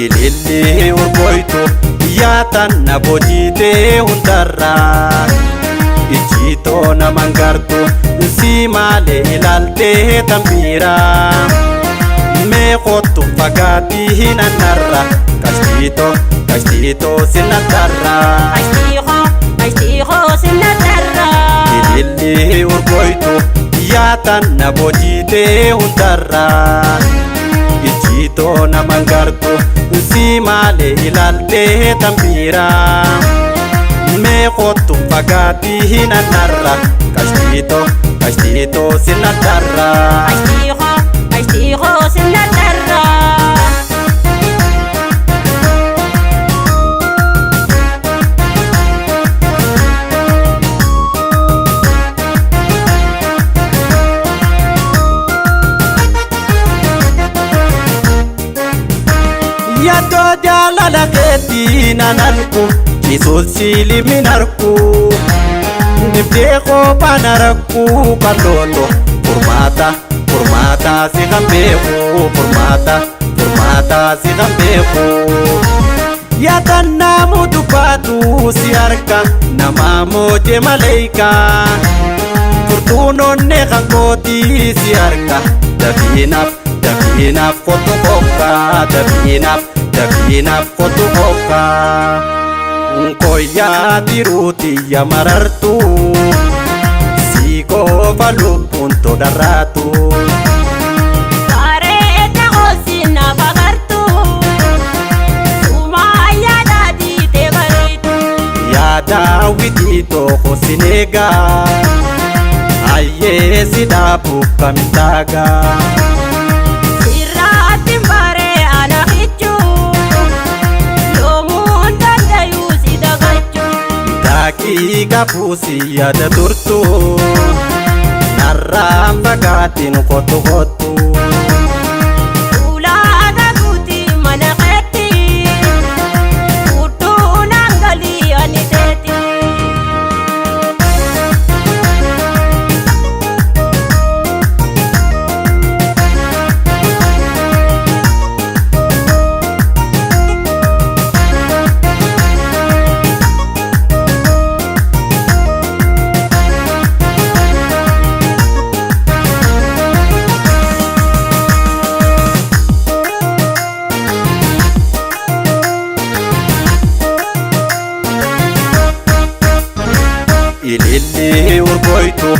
Ililli urgoytu yaatan na bojiitee hundarraa. Ijjiitoo naman gartu si maalee ilaaltee tambiiraa. Mee kottu fagaatii hin annarra kashtiitoo kashtiitoo sinattarra. Ashtiikoo ashtiikoo sinattarra. Ililli urgoytu yaatan na bojiitee hundarra. Ijjiitoo naman gartu si maalee ilaaltee tambiiraa. Mee kottu fagaatii hin annarra kashtiitoo kashtiitoo sinattarra. Ashtiikoo ashtiikoo sinattarra. Yaadoo jaalala keetii nan argu ciisuus siilimin argu. Dibdee kophaan rakkuu kalooto furmaata furmaata si kan beeku furmaata furmaata si kan beeku. Yaadaan naamu dubbaatu si arga namaa moojee maleekaa. Furtuun onnee kan kootii si arga dafiinaaf dafiinaaf kottu kokkaa dafiinaaf dafiinaaf kottu kokkaa. Nkoyaa tiruuti ya marartu si qofa lubbuun todarraatu. Bareeda hoosina fagartu. Sumaa yaada diitee bareedu. Yaa daawwitii tokko sineegaa ayyee si dhaabuuf kamintaagaa. Sirraatti baree ana kichuu. Yoomuun dandayuu si dagachuu. Daqiiqa buusii yaada turtu narraan fagaatiin kottu kottu. Ulaagaa guutii mana keetti. Hudduu galii ani teeti. Ililli urgoytu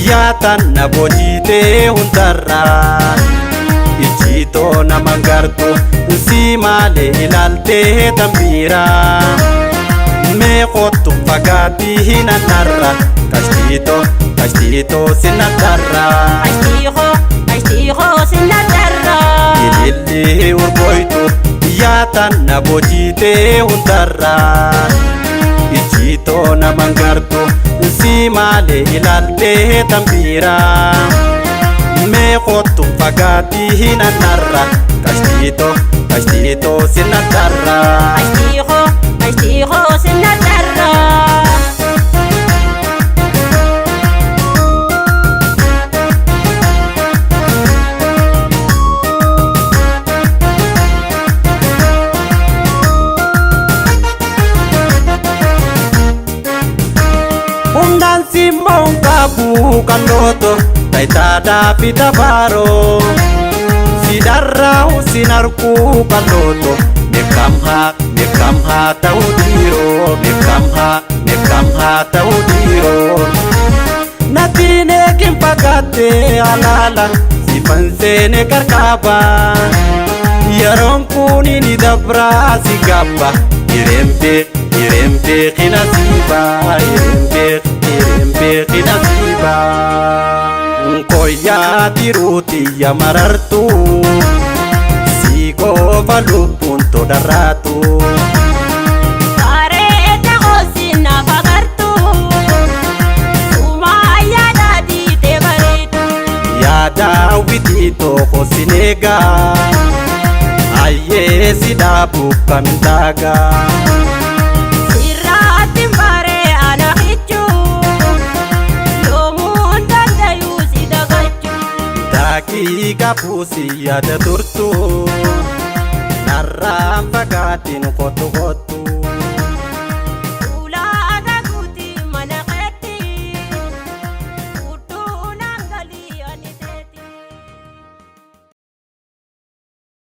yaatan na bojiitee hundarraa. Ijjiitoo naman gartu si maalee ilaaltee tambiiraa. Mee kottu fagaatii hin annarra kashtiitoo kashtiitoo sinattarra. Ashtiikoo ashtiikoo sinattarra. Ililli urgoytu yaatan na bojiitee hundarraa. Ijjiitoo naman gartu si maalee ilaaltee tambiiraa. Mee kottu fagaatii hin annarra kashtiitoo kashtiitoo sinattarra. Ashtiikoo ashtiikoo sinattarra. Humnaan simmoon qabu kalooto tayitaadhaa fi tabaaroo. Sidarraa sin arguu kalooto meeqamhaa meeqamhaa ta'uu dhiiroo meeqamhaa meeqamhaa ta'uu dhiiroo. Natiin eegin fagaattee alaala sifan seene qarqaabaa. Yeroon kun ni dabraa si gabba hireen beek hireen beekina siibaa hireen beek hireen beekina siibaa. Nkoyaa tiruuti ya marartu si qofa lubbuun todarraatu. Bareeda hoosina fagartu. Sumaa yaada diitee bareedu. Yaa daawwitii tokko sineegaa ayyee si dhaabuuf kamintaagaa. Sirraatti baree ana kichuu. Yoomuun dandayuu si dagachuu. Daqiiqa buusii yaada turtu. Narraan fagaatiin kottu kottu.